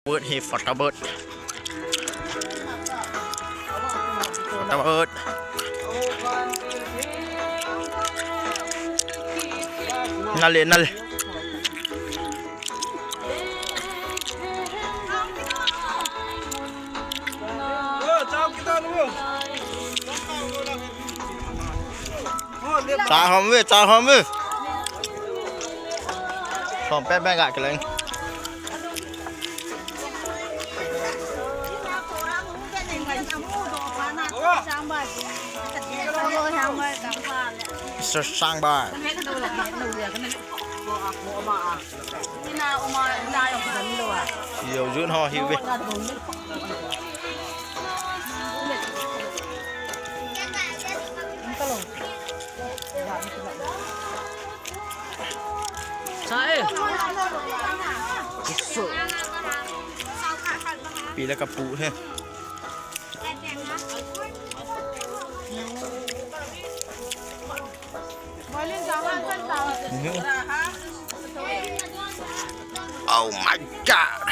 ເບີດ ເຮ ຟອດຕາເບີດ ຟອດຕາເບີດ ນັ້ນເລີຍ ນັ້ນເລີຍ. ຕາຫອມເວີຍ ຕາຫອມເວີຍ ສອງແປດແບງກະກະແລງ ສາມບາດ. ປີລະກະປຸເຮີ. Oh my god.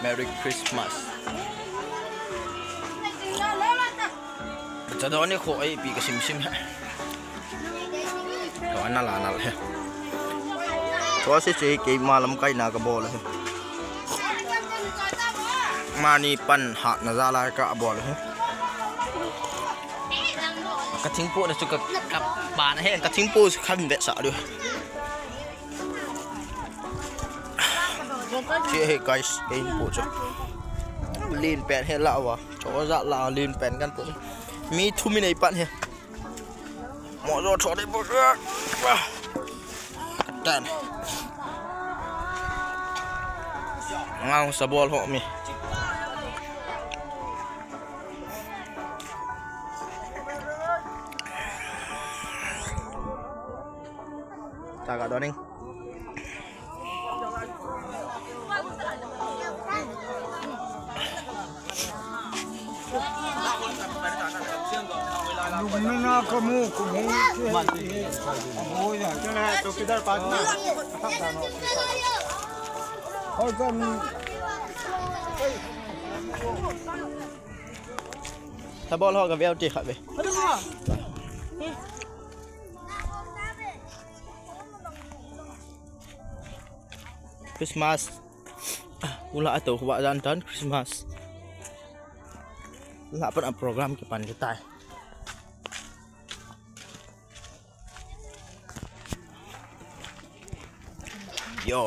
Merry Christmas. ຈະດອນນີ້ໂຄໄອປີກະຊິມຊິມແຮະ ດອນນັ້ນລະນັ້ນແຮະ ໂຊເຊເກມາລຳໄກນາກະບໍເລີຍ ມານີ້ປັນຫານາຊາລາກະບໍເລີຍ ກະທິງໂປະນະ ສຸກະກັບບານແຮງ ກະທິງໂປະຄັນແບະສະເດີ ເຊເຮໄກເອງໂປະ ລີນແປນເຮລາວະ ໂຊຊະລາ ລີນແປນກັນໂປະ ມີທູມິເນຍປັນເຮ ໝໍໂຊໂຊໄດ້ບໍ່ ແຕນ ເອົາສະບອລເຮມີ ຕາກະດອນເອງ. Sa bol ho ka veo ti kha ve. Christmas. Ula ato wa dan dan Christmas. La pan a program ki pan kitai. Yo.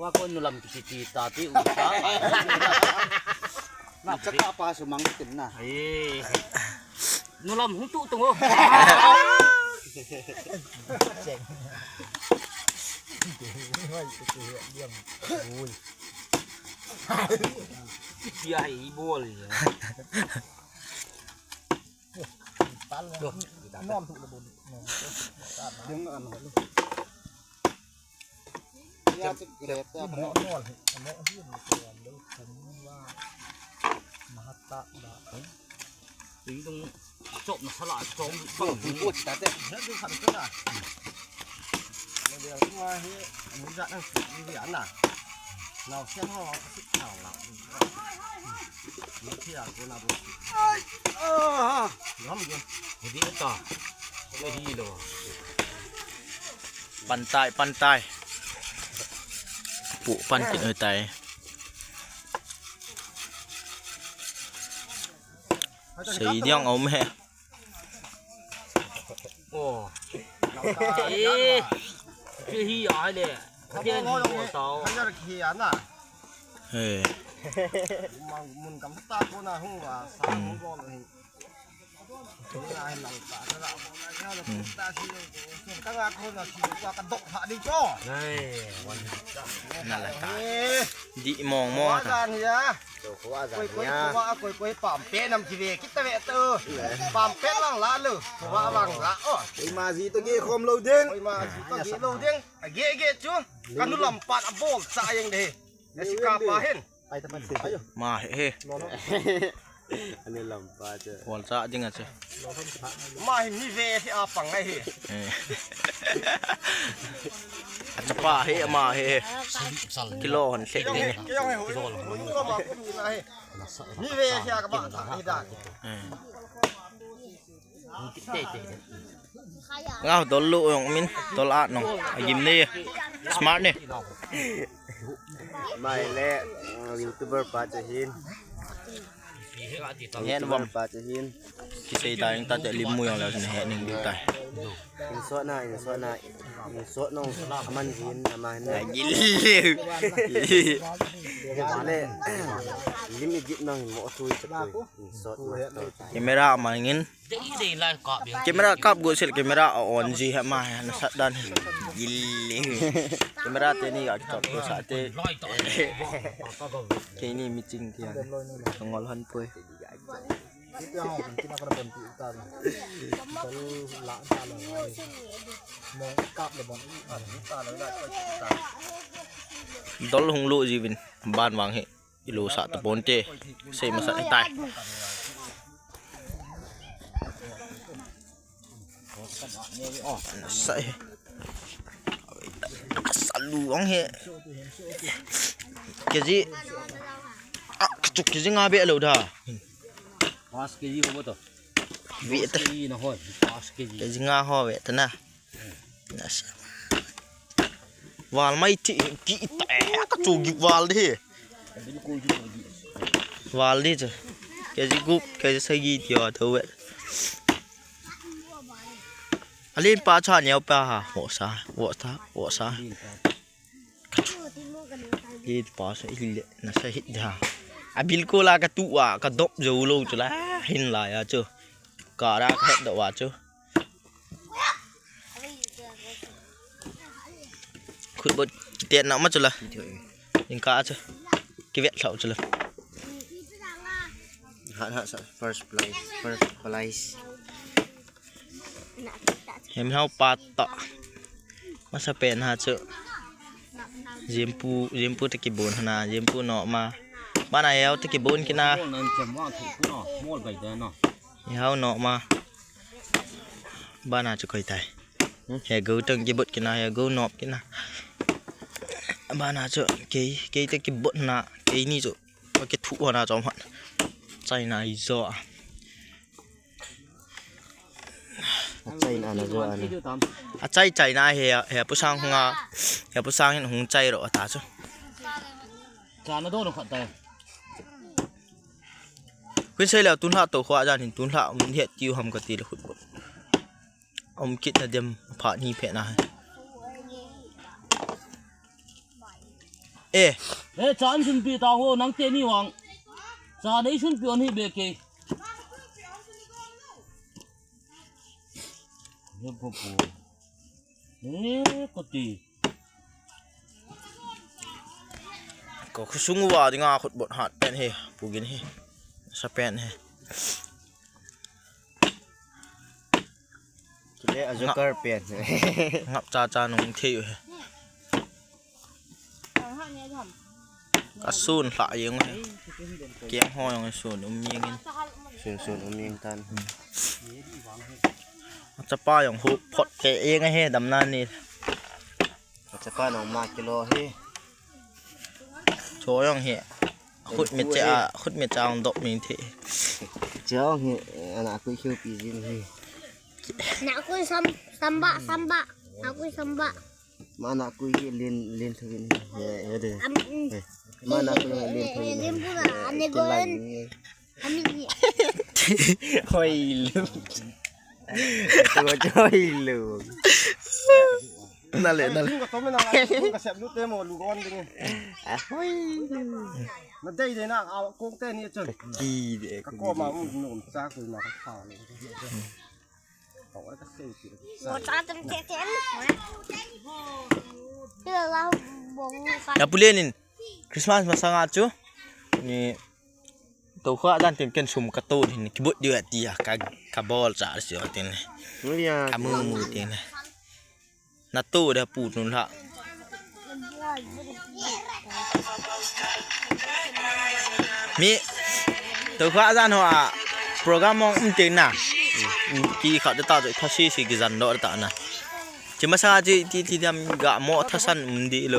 ວ່າຄົນນຸລຳກິຕິຕາຕິອຸສາ ນັບສະກະປາສຸມັງເຕັມນະ. ເອີ ນຸລຳຫຸງຕຸຕຸງໂອ ເຈັງ ໂອ້ຍ ເສຍໃຫ້ອີໂບເລີຍ. ຕັນແລ້ວ ໂອ້ ນອນທຸກລະບົນ ດຶງອັນນັ້ນ ເຈັບ ເຈັບ ເຈັບ ເໝາະນອນ ເໝາະເຮືອນ ເດີ ເດີ ເດີ ວ່າ ມະຫັດຕະ ດາ ຕິງຕ້ອງ ຈອບນະສະຫຼາດສອງ ໂອ້ໂຫ ໂອ້ໂຫ ຕາແຕກ ເຮັດຢູ່ຄັນເປັນນະ ເດີ ມາເຮັດ ອະນຸຍາດໃຫ້ເຮັດຢູ່ອັນນະ ເນາະ ເຊັ່ນເຮົາເອົາສິບທາງລະ ເຮັດເທື່ອໂກນາໂບ ເອີ ຍອມຢູ່ ເຮັດດີຕໍ່ ເວທີໂລ ປັ່ນຕາຍ ປັ່ນຕາຍ ປຸປັ່ນກິນເອີຕາຍ. ໃສ່ດຽງເອົາແມ່ ໂອ້ ເອີ ຄືຮີອາຍແຫຼະ ຂະເປັນຫົວເຕົາ ຂະຫຍັນຂຽນນະ ເອີ ມັນ ມັນກຳຕາໂກນາຮູ້ວ່າ ສາ ອືມ ຮູ້ບໍ່ເລີຍ ອືມ ນັ້ນແຫຼະ ດີມອງມອງ ໂຕໂຄອາຈານເນຍ ໂຕໂຄອາຈານເນຍ ໂກຍໂກຍ ປາມເປນຳ ຂີ້ເວ ກິດຕະແວະເຕີ ປາມເປນຫຼັງລະເລີ ໂຄວ່າຫຼັງລະ ໂອ້ຍ ມາຊີໂຕເກຄອມໂລເດ້ງ ໂອ້ຍ ມາຊີໂຕເກໂລເດ້ງ ອາເກເກຈູ ກະນຸລຳປາດອະໂບລສາຍັງເດ ແລະຊິກາປາເຫັນ ໄປຕະໄປ ມາເຮ ອັນນີ້ລຳປາເຈີ ໂຫນສະຈິງອະເຊ ມາເຫັນມີເວທີ່ອາປັງໄດ້ເຮ ເອີ ອາດຈະປາເຮ ມາເຮ ກິໂລຫັ້ນເຊັກນີ້ ມີເວທີ່ອາກະບະ ເອີ ເອົາ ໂຕລຸ ນ້ອງມິນ ໂຕລະອາດນ້ອງ ອາຍິມນີ້ ສະມາດນີ້ ມາແລ້ວ ຢູທູບເບີປາຈະຫີນ ເຫັນບໍ່ ປາຈະຫີນ ຊິໃສ່ຕາຍ ຕາແຕະລິມມຸຍອອກແລ້ວ ແຮະໜຶ່ງຢູ່ຕາຍ ອິນຊອດນາ ອິນຊອດນາ ອິນຊອດນ້ອງ ອາມັນຫີນ ອາມັນຫີນ ຍິນເລີຍ ເດ ລິມອີຢິບນ້ອງ ເຄມເມຣາມາຍິງ ເຄມເມຣາກັບກູເຊັດ ເຄມເມຣາອອນຈີໃຫ້ມາໃຫ້ສະດັນ ຍິນເລີຍ ເຄມເມຣາເຕນີ້ກະຈອບໂທລະສັບເຕ ເຄນີ້ມີຈິງເທື່ອ ຕ້ອງງໍລະຫັນເປີຍ ດອນຮຸງລຸຈີວິນ ບ້ານວັງເຮ ອີໂລສະຕະໂປນເຈ ເຊມາສະໃຫ້ຕາຍ ໃສ່ ສະຫຼວງເຮ ເກຈິ ອະ ກະຈຸກເກຈິງາເບະໂລດາ ປາສເກຈິບໍ່ໂຕ ເວະຕະ ເກຈິງາຫໍເວະຕະນະ ວາລໄມ້ທີ່ກີແຕກກະຈູກິບວາລເດ ວາລເດ ເກຈິກຸບ ເກຈິໄຊກີຕຽວໂຕເວະ ອາລິນປາຊານຽວປາຫາ ໂຫຊາ ໂຫຊາ ໂຫຊາ. Ê, pasa ile na sa hit da. A bil ko la ka tu wa ka dop jo lo chu la hin la ya chu. Ka ra ka het do wa chu. Khut bot tiet na ma chu la. Ning ka chu. Ki vet thau chu la. Ha ha sa first place, first place. Hem hau pat ta. Ma sa pen ha chu. Jempu, jempu ta ki bon na, jempu no ma. Ba na hau ta ki bon ki na. Mol nan chem wa thu ku no, mol bai da no. Hau no ma. Ba na chu koi tai. He go tang ki bot ki na, he go nop ki na. Ba na chu kei, kei ta ki bot na, kei ni chu. Ba ki thu na chom hat. Chai na i zo. A chai na na zo a ni. A chai chai na he, he pu sang hung a, he pu sang hin hung chai ro ta chu. Cha na do no khat tai. Khun sei leu tun hla to khwa jan hin tun hla um het kiu ham ka ti le khut bot. Um kit na dem pha ni phe na. Ê. Ê, chan sun pi ta ho nang te ni wang. Cha dei sun pi on hi be ke. Ye po po. Ê, ko ti. Ko khusung wa dinga khut bot hat pen he, pu gin he. Sa pen he. Kile a joker pen. Ngap cha cha nung thei he. Ka sun hla yeng he. Kiang ho yong sun um yeng in. Sun sun um yeng tan. Cha pa yong hu phot te yeng he dam na ni. Cha pa nong ma kilo he. Cho yong he. Khut me cha, khut me cha ong dok ming the. Cho he, ana kui khiu pi jin he. Na kui sam, samba, samba. Na kui samba. Ma na kui he lin, lin thu vin he. He, he de. Am, mm. He. Ma na kui he lin thu vin he. Lin pura, ane goen. Ami ni. Hoi lu. Hoi lu. ນັ້ນແຫຼະ ນັ້ນແຫຼະ ກະຕົ້ມໃຫ້ນ້ອງ ກະແຊບຢູ່ເຕີມ ລູກອ່ອນເດ້. ອາ ໂອ້ຍ ມັນໄດ້ເດ້ນະ ເອົາໂກງແຕ່ນີ້ເຈີ ກະກີເດ້ ກະກໍມາໜຸ່ມຊາຄືນະ ຂາວນີ້ ເອົາໄວ້ກະເຊຍກິນ ຫົວຕາເຕັມແຂນ ທີ່ລາວບົ່ງ ແລ້ວຜູ້ເລ່ນນີ້ ຄຣິສມາສມາສະຫງ່າຈຸ ນີ້ ໂຕຂວາດ້ານເຕັມເປັນຊຸມກະຕູນ ກິບຸດຢູ່ອາຕິ ກະ ກະບໍລະຈາດຊິວ່າເຕັມ ກະມືມືເຕັມ ນາໂຕເດປູດນຸນລະ ມີ ໂຕຂວາດ້ານຫົວ ໂປຣແກຣມມອງເຕັມນະ ກີເຂົ້າຕະຕາໂຕພາຊີຊິກິຈັນໂດຕະຕານະ ຈິມາຊາຈິ ຈິ ຈິດຳກະມໍທະສັນເດໂລ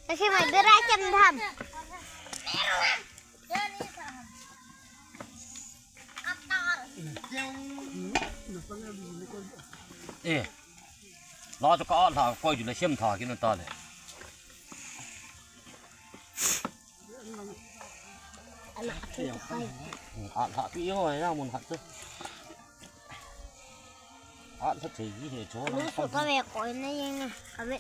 Kasi may bira siya, madam. Ê, lo cho ka la koi ju le shem tha ki na ta le. Ala, ala, ki yo, ya, mun hat tu. Ala, te yi he cho. Mun su ka ve koi na yin na, ka ve.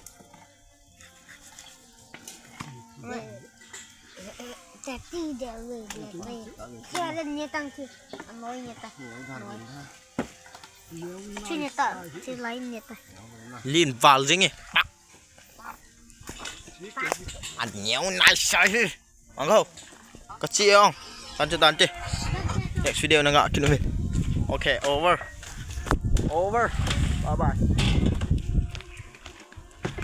Te ti de ve de ve. Ke ala ne tang ki. Anoi ne ta. Anoi. Chi ne ta, chi lai ne ta. Lin val jing e. An neo nai sai. Ang ko. Ka chi ong. Tante, tante. Next video na nga kinu. Okay, over. Over. Bye bye.